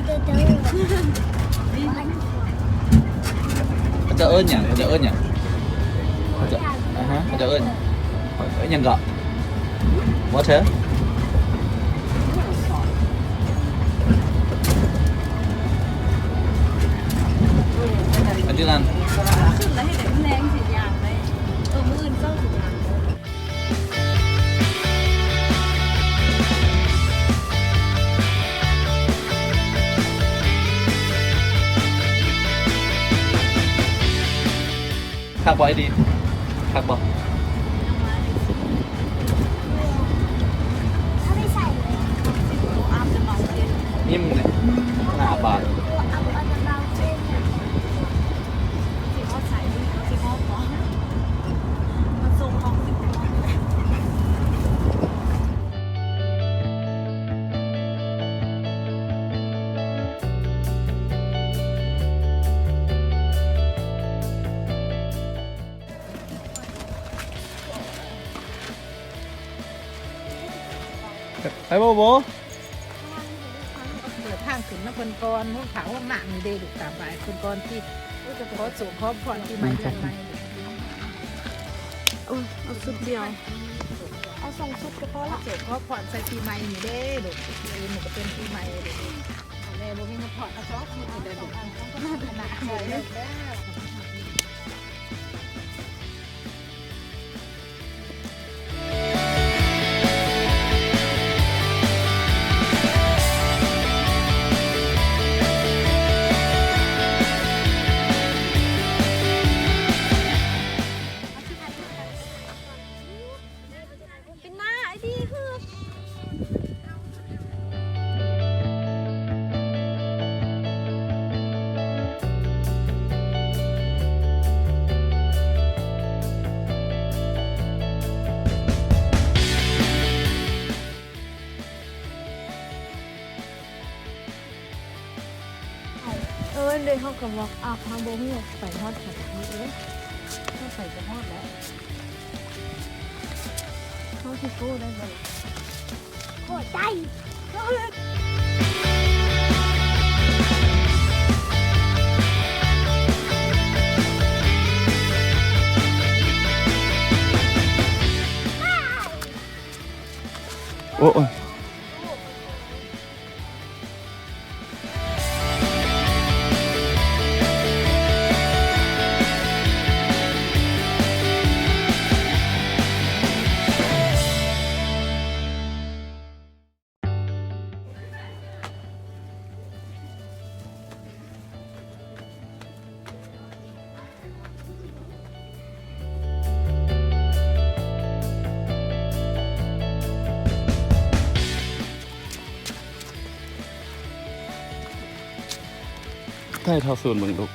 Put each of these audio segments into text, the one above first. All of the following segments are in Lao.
ເຂົາເຈົ້າເອີ້ນຫຍັງ? ເຂົາເຈົ້າເອີ້ນຫຍັງ? ເຂົາເຈົ້າ ອາຮະ ເຂົາເຈົ້າເອີ້ນຫຍັງເກາະ? Water? ອັນນີ້ນັ້ນ ຂຶ້ນແລ້ວເຮັດໃຫ້ມັນແຮງຊິຍ່າງໄດ້. ເອີ ມື້ອື່ນເຊົ້າຊິຍ່າງ. ຄັກບໍ່ອ້າຍດີ? ຄັກບໍ່? ຍິ້ມແນ່ ໜ້າບານ. ໄປບໍ່ໂບ? ເປີດທາງຂຶ້ນນຳເພິ່ນກ່ອນ ໂຮງຖ້າໂຮງນາງນີ້ເດ້ລູກ ຕາມບາຍເພິ່ນກ່ອນຕິ. ຂໍໂຊກຂໍພອນປີໃໝ່ ອືມ ເດືອນໃໝ່. ໂອ້ຍ ເອົາຊຸດດຽວ ເອົາສອງຊຸດກໍພໍລະ. ຂໍໂຊກຂໍພອນໃສ່ປີໃໝ່ນີ້ເດ້ລູກ ປີອື່ນກໍເປັນປີໃໝ່ເດ້. ແມ່ບໍ່ມີເງິນພອນ ເອົາສອງຊຸດນີ້ແຫຼະລູກ. ເປັນໜ້າໄອ້ດີຄື. ເອີ ເດ ເຮົາກໍວອກອັບ ເຮົາບໍ່ຮູ້ວ່າໄປຮອດໃສເອີ. ເຮົາໄປຈະຮອດແລ້ວ ເຮົາຊິໂກ້ໄດ້ບໍ່ລະ? ໂອ້ ໄດ້. ໂອ້ຍ. ຖ່າຍທອດສົດເບິ່ງລູກ.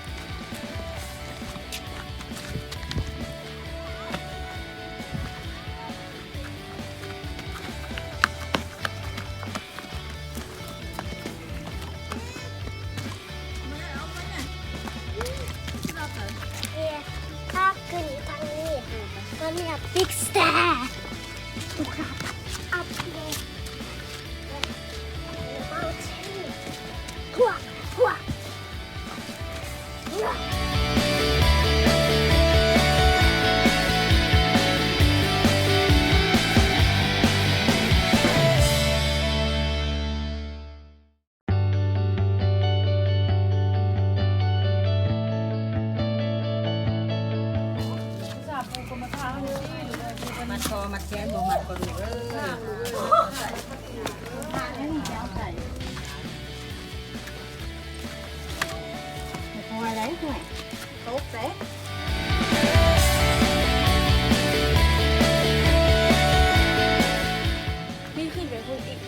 ເອີ ຖ້າຂຶ້ນທາງນີ້ ກໍເປັນ big star. ມັດຄໍມັດແຂນ ບໍ່ມັດກໍດູກເອີຍ. ບໍ່ຄ່ອຍໄດ້ ຫ້ວຍ ຕົກເດ້. ມີຂຶ້ນໄປພຸ້ນອີກ.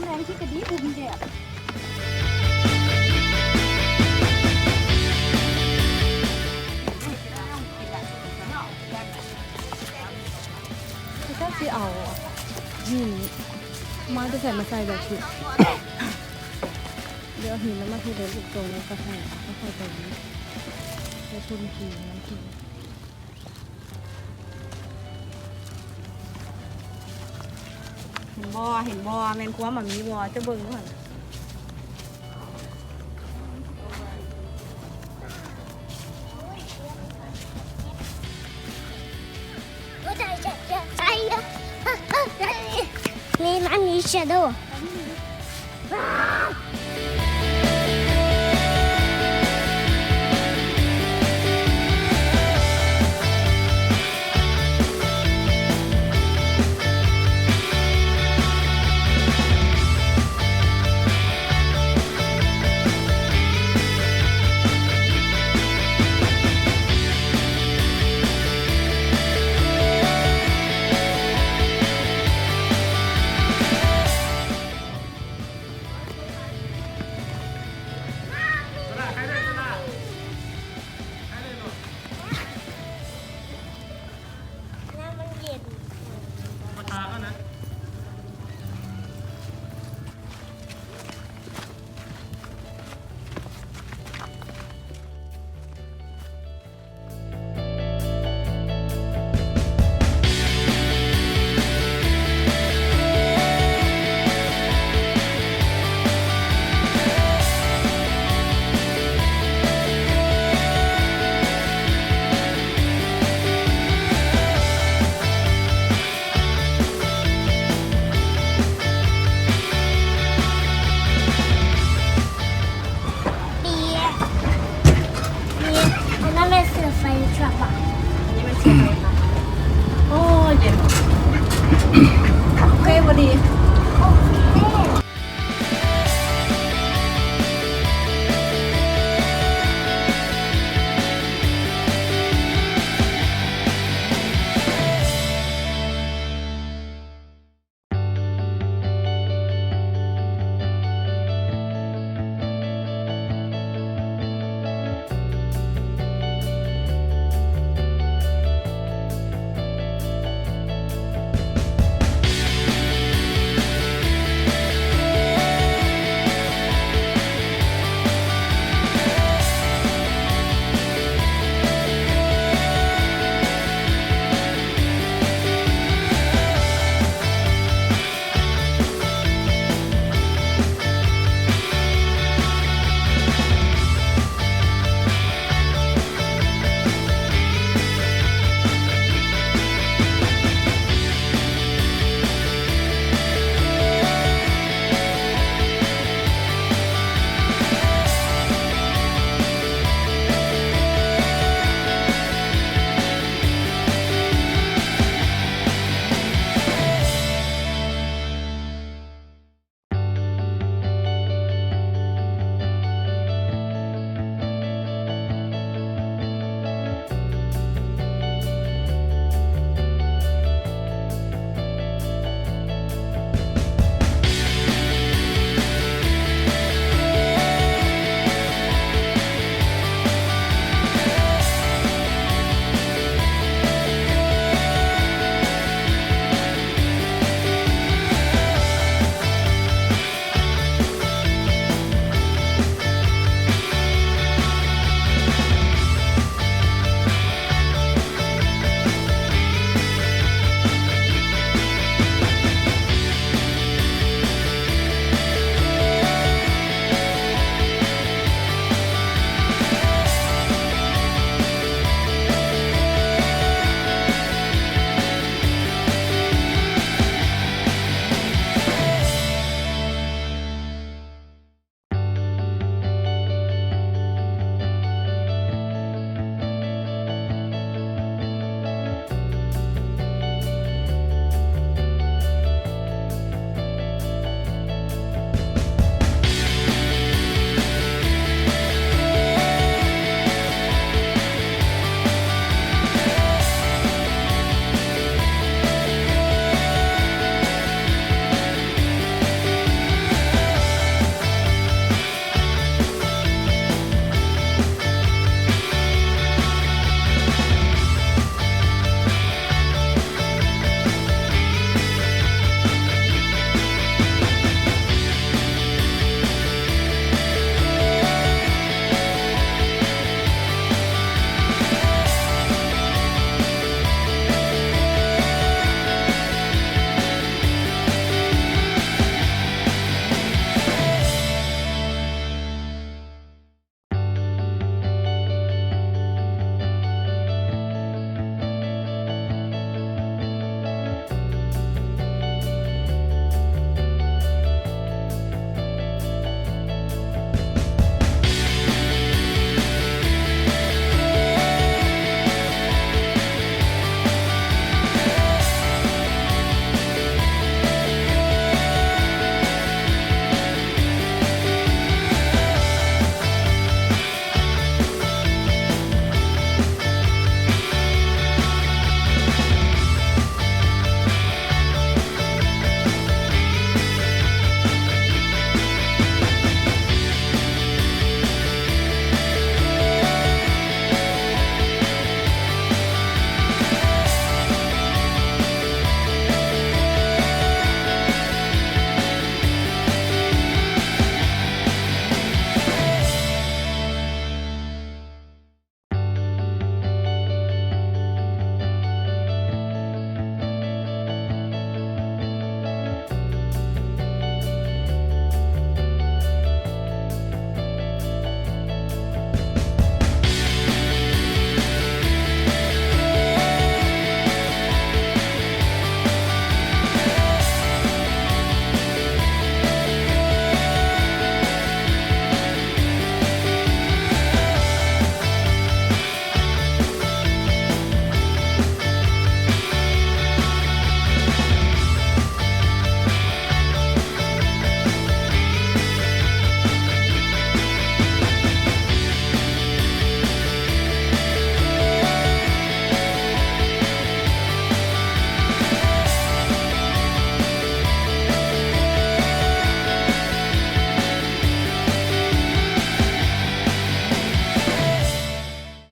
ແລງທີ່ກະດີ ບໍ່ມີແດດ. ເຂົາເຈົ້າຊິເອົາຫີນມາແຕ່ໃສມາໃສ່ແບບນີ້? ດຽວເອົາຫີນແລ້ວມາເທລົງອີກຕົງ ແລ້ວກະໃຫ້ ຄ່ອຍໄປ ໄປຄົນກິນນຳກິນ. ເຫັນບໍ່ ເຫັນບໍ່ ແມ່ນຄວາມໝາມີບໍ່? ເຈົ້າເບິ່ງດູຫັ້ນ. Mommy, mommy, shadow. ນ້ຳມັນເຢັນ ມາທາກ່ອນນະ. ປີ ປີ ອັນນັ້ນແມ່ນເສືອໄຟທຣັກບະ? ອັນນີ້ແມ່ນເສືອໄຟທຣັກ. ໂອ້ຍ ເຢັນ. ໂອເຄ ພໍດີ.